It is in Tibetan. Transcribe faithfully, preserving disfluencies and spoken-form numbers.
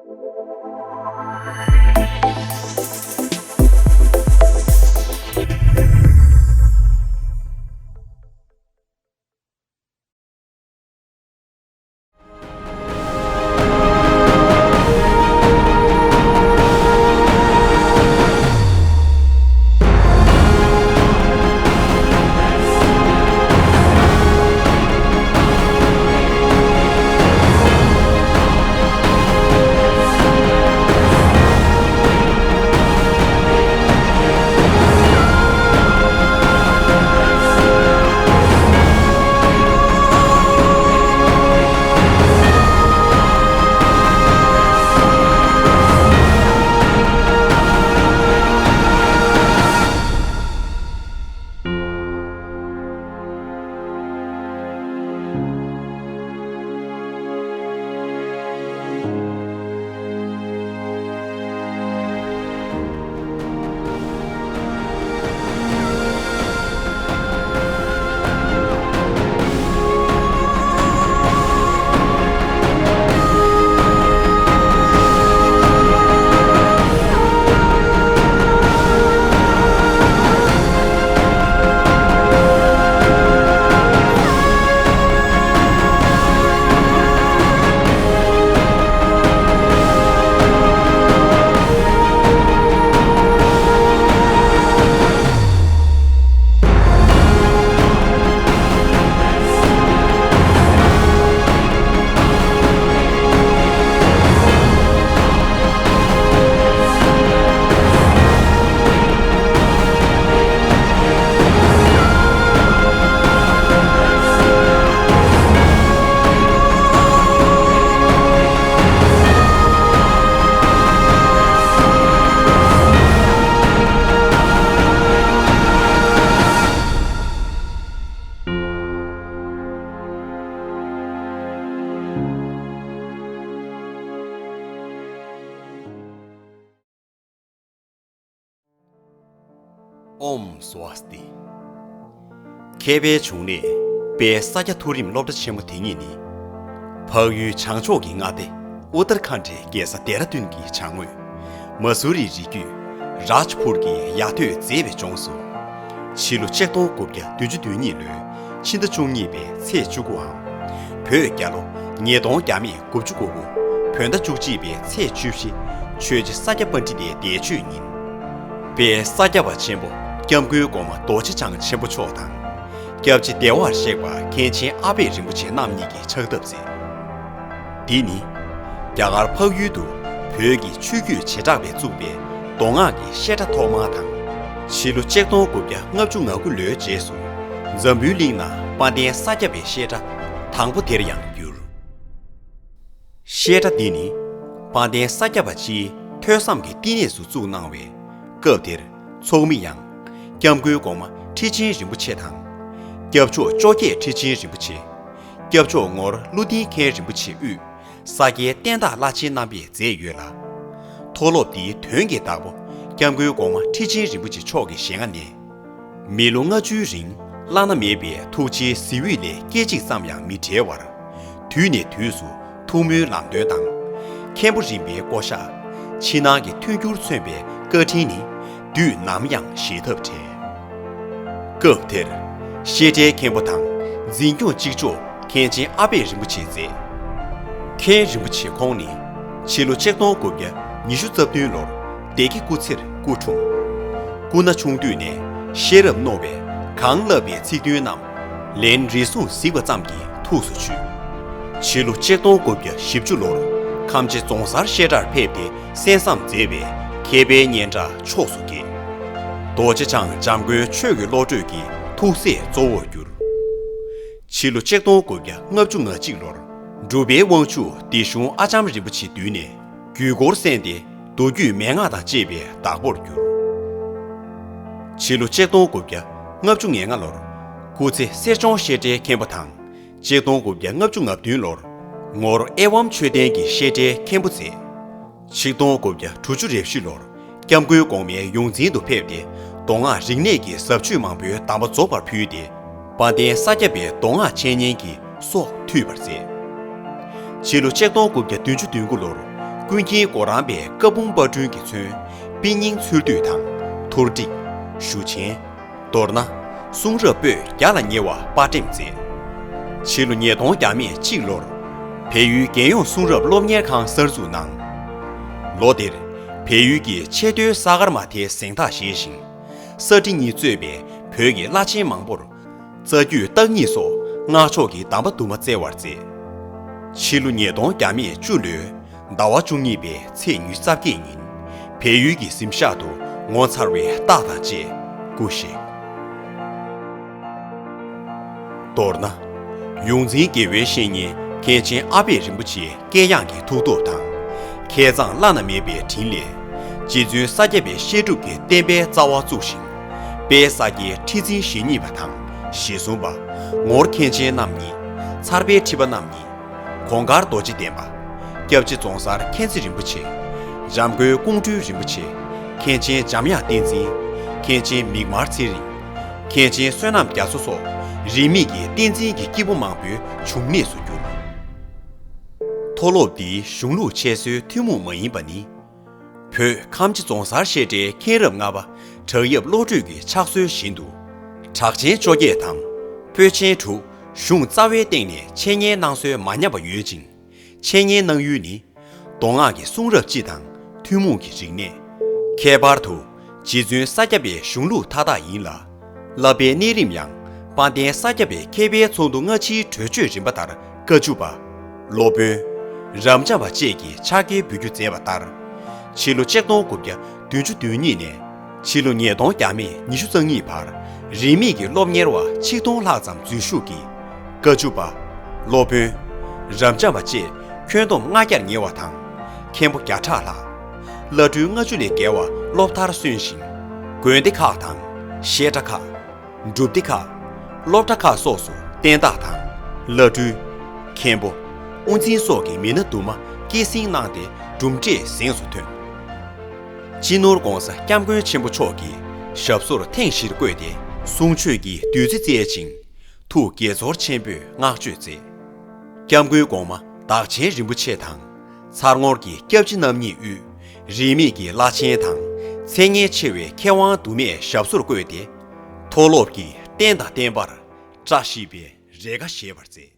ཨོཾ་སྭ་སྟི། མཁས་པའི་འབྱུང་གནས་དཔལ་ས་སྐྱ་མཐོ་རིམ་སློབ་གྲྭ་ཆེན་མོ་དེ་ཉིད་ནི། འཕགས་ཡུལ་བྱང་ཕྱོགས་ཀྱི་མངའ་སྡེ་ཨུ་ཏར་ཁཱན་ཌའི་རྒྱལ་ས་ལྡེ་ར་ལྡུན་གྱི་བྱང་ངོས། མ་སུ་རི་རི་རྒྱུད་རཱཇ་ཕུར་གྱི་ཡ་ཐོད་མཛེས་པའི་ལྗོངས་སུ། ཕྱི་ལོ་ཆིག་སྟོང་དགུ་བརྒྱ་བདུན་ཅུ་དོན་གཉིས་ལོའི་ཕྱི་ཟླ་བཅུ་གཉིས་པའི་ཚེས་བཅུ་དགུའམ། བོད་རྒྱལ་ལོ་ཉིས་སྟོང་བརྒྱ་མེད་དགུ་བཅུ་གོ་དགུ། བོད་ཟླ་བཅུ་གཅིག་པའི་ཚེས་བཅུ་བཞི། ཆོས་རྗེ་ས་སྐྱ་པཎྜི་ཏའི་འདས་མཆོད་ཉིན། དཔལ་ས་སྐྱ་པ་ཆེན་པོ་སྐྱབས་མགོན་གོང་མ་རྡོ་རྗེ་འཆང་ཆེན་པོ་མཆོག་དང་། སྐྱབས་རྗེ་བདེ་བར་གཤེགས་པ་མཁན་ཆེན་ཨ་པད་རིན་པོ་ཆེ་རྣམ་གཉིས་ཀྱིས་ཕྱག་བཏབ་མཛད། འདི་ནི་རྒྱ་གར་འཕགས་ཡུལ་དུ་བོད་ཀྱི་ཆོས་བརྒྱུད་བྱེ་བྲག་པས་བཙུགས་པའི་མདོ་སྔགས་ཀྱི་བཤད་གྲྭ་ཐོག་མ་དང་། ཕྱི་ལོ་ཆིག་སྟོང་དགུ་བརྒྱ་ལྔ་བཅུ་ང་དགུ་ལོའི་རྗེས་སུ་འཛམ་བུའི་གླིང་ན་དཔལ་ལྡན་ས་སྐྱ་པའི་བཤད་གྲྭ་དང་པོ་དེར་ཡང་གྱུར། བཤད་གྲྭ་འདི་ནི་དཔལ་ལྡན་ས་སྐྱ་པ་སྤྱིའི་ཐོས་བསམ་གྱི་བསྟི་གནས་སུ་བཙུགས་གནང་བས། སྐབས་དེར་ཚོགས་མི་ཡང་སྐྱབས་མགོན་གོང་མ་ཁྲི་ཆེན་རིན་པོ་ཆེ་དང་། སྐྱབས་མཆོག་བཅོ་བརྒྱད་ཁྲི་ཆེན་རིན་པོ་ཆེ། སྐྱབས་མཆོག་ངོར་ཀླུ་ལྡིང་མཁན་རིན་པོ་ཆེ་དབུས་ས་སྐྱའི་བསྟན་བདག་བླ་ཆེན་རྣམ་པས་མཛད་ཡོད་ལ། མཐོ་སློབ་འདིའི་དོན་གྱི་བདག་པོ་སྐྱབས་མགོན་གོང་མ་ཁྲི་ཆེན་རིན་པོ་ཆེ་མཆོག་གི་ཞལ་སྔ་ནས། མི་ལོ་ལྔ་བཅུའི་རིང་བླ་ན་མེད་པའི་ཐུགས་རྗེའི་གཟི་འོད་ལས་སྐད་ཅིག་ཙམ་ཡང་མི་བྲལ་བར། དུས་ནས་དུས་སུ་ཐུགས་སྨོན་ལམ་སྟོན་དང་། མཁན་པོ་རིམ་པའི་བསྐོ་བཞག་ཕྱི་ནང་གི་མཐུན་འགྱུར་མཚོན་པའི་བཀའ་དྲིན་ནི་དུས་ནམ་ཡང་བཞེས་ཐབས་བྲལ། སྐབས་དེར་བཤད་གྲྭའི་མཁན་པོ་དང་འཛིན་སྐྱོང་གཅིག་ལྕོགས་མཁན་ཆེན་ཨ་པད་རིན་པོ་ཆེ་མཛད། མཁན་རིན་པོ་ཆེ་ཁོང་ནི་ཕྱི་ལོ་ཆིག་སྟོང་དགུ་བརྒྱ་ཉི་ཤུ་རྩ་བདུན་ལོར་སྡེ་དགེ་སྐུ་ཚེར་སྐུ་འཁྲུངས། སྐུ་ན་ཆུང་དུས་ནས་ཤེས་རབ་རྣོ་བས་གང་བསླབས་པའི་ཚིག་དོན་རྣམས་ལན་རེ་ཟུང་གཟིགས་པ་ཙམ་གྱིས་ཐུགས་སུ་ཆུད། ཕྱི་ལོ་ཆིག་སྟོང་དགུ་བརྒྱ་བཞི་བཅུ་ལོར་ཁམས་རྗེ་རྫོང་སར་བཤད་གྲྭར་ཕེབས་ཏེ་གསན་བསམ་མཛད་པས་མཁས་པའི་སྙན་གྲགས་ཕྱོགས་སུ་རྒྱས། རྡོ་རྗེ་འཆང་འཇམ་མགོན་ཆོས་ཀྱི་བློ་གྲོས་ཀྱི་ཐུགས་སྲས་གཙོ་བོར་གྱུར། ཕྱི་ལོ་ཆིག་སྟོང་དགུ་བརྒྱ་ལྔ་བཅུ་ང་གཅིག་ལོར་འབྲུག་པའི་དབང་ཕྱུག་སྡེ་གཞུང་ཨ་ལྕམ་རིན་པོ་ཆེའི་མདུན་ནས་རྒྱུད་སྐོར་གསན་ཏེ་མདོ་རྒྱུད་མན་ངག་དང་བཅས་པའི་བདག་པོར་གྱུར། ཕྱི་ལོ་ཆིག་སྟོང་དགུ་བརྒྱ་ལྔ་བཅུ་ང་ལྔ་ལོར་སྐུ་ཚེ་གསེར་ལྗོངས་བཤད་གྲྭའི་མཁན་པོ་དང་། ཆིག་སྟོང་དགུ་བརྒྱ་ལྔ་བཅུ་ང་བདུན་ལོར་ངོར་ཨེ་ཝཾ་མཆོད་རྟེན་གྱི་བཤད་གྲྭའི་མཁན་པོ་མཛད། ཆིག་སྟོང་དགུ་བརྒྱ་དྲུག་ཅུ་རེ་བཞི་ལོར་སྐྱབས་མགོན་གོང་མའི་ཡོངས་འཛིན་དུ་ཕེབས་ཏེ་མདོ་སྔགས་རིག་གནས་ཀྱི་ཟབ་ཆོས་མང་པོའི་གདམས་པ་རྫོགས་པར་ཕུལ་ཏེ་དཔལ་ལྡན་ས་སྐྱ་པའི་མདོ་སྔགས་འཆད་ཉན་གྱི་སྲོག་མཐུད་པར་མཛད། ཕྱི་ལོ་ཆིག་སྟོང་དགུ་བརྒྱ་བདུན་ཅུ་དོན་དགུ་ལོར་ ཀུན་མཁྱེན་གོ་རམས་པའི་བཀའ་འབུམ་པར་སྐྲུན་གྱི་ཚུན། དཔེ་རྙིང་འཚོལ་སྡུད་དང་ཐོར་བསྒྲིགས། ཞུ་ཆེན། མདོར་ན། གསུང་རབ་པོད་བརྒྱ་ལ་ཉེ་བ་པར་འགྲེམས་མཛད། ཕྱི་ལོ་ཉིས་སྟོང་བརྒྱ་མེད་གཅིག་ལོར། བལ་ཡུལ་རྒྱལ་ཡོངས་གསུང་རབ་སློབ་གཉེར་ཁང་གསར་འཛུགས་གནང་། ལོ་དེར། བལ་ཡུལ་གྱི་ཆེས་མཐོའི་ས་གར་མ་ཐའི་གཟེངས་རྟགས་བཞེས་ཤིང་། ས་ཁྲི་གཉིས་གཙོས་པའི་བོད་ཀྱི་བླ་ཆེན་མང་པོར། རྩ་རྒྱུད་བརྟག་གཉིས་སོགས་སྔགས་ཕྱོགས་ཀྱི་གདམས་པ་དུ་མ་སྩལ་བར་མཛད། ཕྱི་ལོ་ཉིས་སྟོང་བརྒྱ་མེད་བཅུ་ལོའི་ཟླ་བ་བཅུ་གཉིས་པའི་ཚེས་ཉི་ཤུ་རྩ་བརྒྱད་ཉིན། བལ་ཡུལ་གྱི་གཟིམ་ཤག་ཏུ་ངོ་མཚར་བའི་རྟགས་དང་བཅས་སྐུ་གཤེགས། མདོར་ན། ཡོངས་འཛིན་དགེ་བའི་བཤེས་གཉེན་མཁན་ཆེན་ཨ་པད་རིན་པོ་ཆེའི་དཀྱེལ་ཡངས་ཀྱི་ཐུགས་སྟོབས་དང་། མཁས་མཛངས་བླ་ན་མེད་པའི་དྲིན་ལས། རྗེ་བཙུན་ས་སྐྱ་པའི་བཤད་སྒྲུབ་ཀྱི་བསྟན་པའི་རྩ་བ་བཙུགས་ཤིང་། དཔལ་ས་སྐྱའི་ཁྲི་འཛིན་ཞེ་གཉིས་པ་དང་ཞེ་གསུམ་པ། ངོར་མཁན་ཆེན་རྣམ་གཉིས། ཚར་པའི་ཁྲི་པ་རྣམ་གཉིས། གོང་དཀར་རྡོ་རྗེ་གདན་པ། སྐྱབས་རྗེ་རྫོང་སར་མཁྱེན་བརྩེ་རིན་པོ་ཆེ། འཇམ་མགོན་ཀོང་སྤྲུལ་རིན་པོ་ཆེ། མཁན་ཆེན་འཇམ་དབྱངས་བསྟན་འཛིན། མཁན་ཆེན་མིག་དམར་ཚེ་རིང་། མཁན་ཆེན་བསོད་ནམས་རྒྱ་མཚོ་སོགས་རིས་མེད་ཀྱི་བསྟན་འཛིན་གྱི་སྐྱེས་བུ་མང་པོའི་འབྱུང་གནས་སུ་གྱུར། མཐོ་སློབ་འདིའི་གཞུང་ལུགས་འཆད་སྲོལ་ཐུན་མོང་མ་ཡིན་པ་ནི། བོད་ཁམས་སྤྱི་རྫོང་སར་བཤད་གྲྭའི་མཁན་རབས་ལྔ་པ་བྲག་གཡབ་བློ་གྲོས་ཀྱི་ཕྱག་སྲོལ་བཞིན་དུ། གྲགས་ཆེན་བཅོ་བརྒྱད་དང་པོད་ཆེན་དྲུག་གཞུང་རྩ་བའི་སྟེང་ནས་འཆད་ཉན་གནང་སྲོལ་མ་ཉམས་པ་ཡོད་ཅིང་། འཆད་ཉན་གནང་ཡུལ་ནི། མདོ་སྔགས་ཀྱི་གསུང་རབ་སྤྱི་དང་ཐུན་མོང་གི་རིག་གནས། ཁྱད་པར་དུ་རྗེ་བཙུན་ས་སྐྱ་པའི་གཞུང་ལུགས་མཐའ་དག་ཡིན་ལ། བསླབ་པའི་གནས་རིམ་ཡང་དཔལ་ལྡན་ས་སྐྱ་པའི་མཁས་པའི་ཚོགས་འདུ་སྔ་ཕྱིའི་གྲོས་ཆོད་རིམ་པ་ལྟར་བཀའ་བཅུ་པ། སློབ་དཔོན། རབ་འབྱམས་པ་བཅས་ཀྱི་ཕྱག་འཁྱེར་འབུལ་རྒྱུ་མཛད་པ་ལྟར། ཕྱི་ལོ་ཆིག་སྟོང་དགུ་བརྒྱ་བདུན་ཅུ་དོན་གཉིས་ནས་ཕྱི་ལོ་ཉིས་སྟོང་བརྒྱ་མེད་ཉི་ཤུ་རྩ་གཉིས་བར་རིས་མེད་ཀྱི་སློབ་གཉེར་བ་ཆིག་སྟོང་ལྷག་ཙམ་འཛུལ་ཞུགས་ཀྱིས། བཀའ་བཅུ་པ། སློབ་དཔོན། རབ་འབྱམས་པ་བཅས་ཁྱོན་བསྡོམས་ལྔ་བརྒྱར་ཉེ་བ་དང་། མཁན་པོ་བརྒྱ་ཕྲག་ལྷག་བླ་སྤྲུལ་ལྔ་བཅུ་ལས་བརྒལ་བ་སློབ་མཐར་སོན་ཞིང་། དགོན་སྡེ་ཁག་དང་། བཤད་གྲྭ་ཁག་སྒྲུབ་སྡེ་ཁག་སློབ་གྲྭ་ཁག་སོགས་སུ་བསྟན་བདག་དང་། བླ་སྤྲུལ། མཁན་པོ། དབུ་འཛིན་སོགས་ཀྱི་མི་སྣ་དུ་མ་སྐྱེད་སྲིང་གནང་སྟེ་གྲུབ་འབྲས་གཟེངས་སུ་ཐོན། སྤྱི་ནོར་༧གོང་ས་༧སྐྱབས་མགོན་ཆེན་པོ་མཆོག་གིས་ཞབས་སོར་ཐེངས་བཞིར་བཀོད་དེ་གསུང་ཆོས་ཀྱི་བདུད་རྩི་བསྩལ་ཅིང་། ཐུགས་དགྱེས་ཚོར་ཆེན་པོས་བསྔགས་བརྗོད་མཛད། སྐྱབས་མགོན་གོང་མ་བདག་ཆེན་རིན་པོ་ཆེ་དང་། ཚར་ངོར་གྱི་སྐྱབས་རྗེ་རྣམ་གཉིས་དབུས་རིས་མེད་ཀྱི་བླ་ཆེན་དང་མཚན་སྙན་ཆེ་བའི་མཁས་དབང་དུ་མས་ཞབས་སོར་བཀོད་དེ། མཐོ་སློབ་ཀྱི་རྟེན་དང་བརྟེན་པར་བཀྲ་ཤིས་པའི་རེ་ཁཱ་བཞེས་པར་མཛད།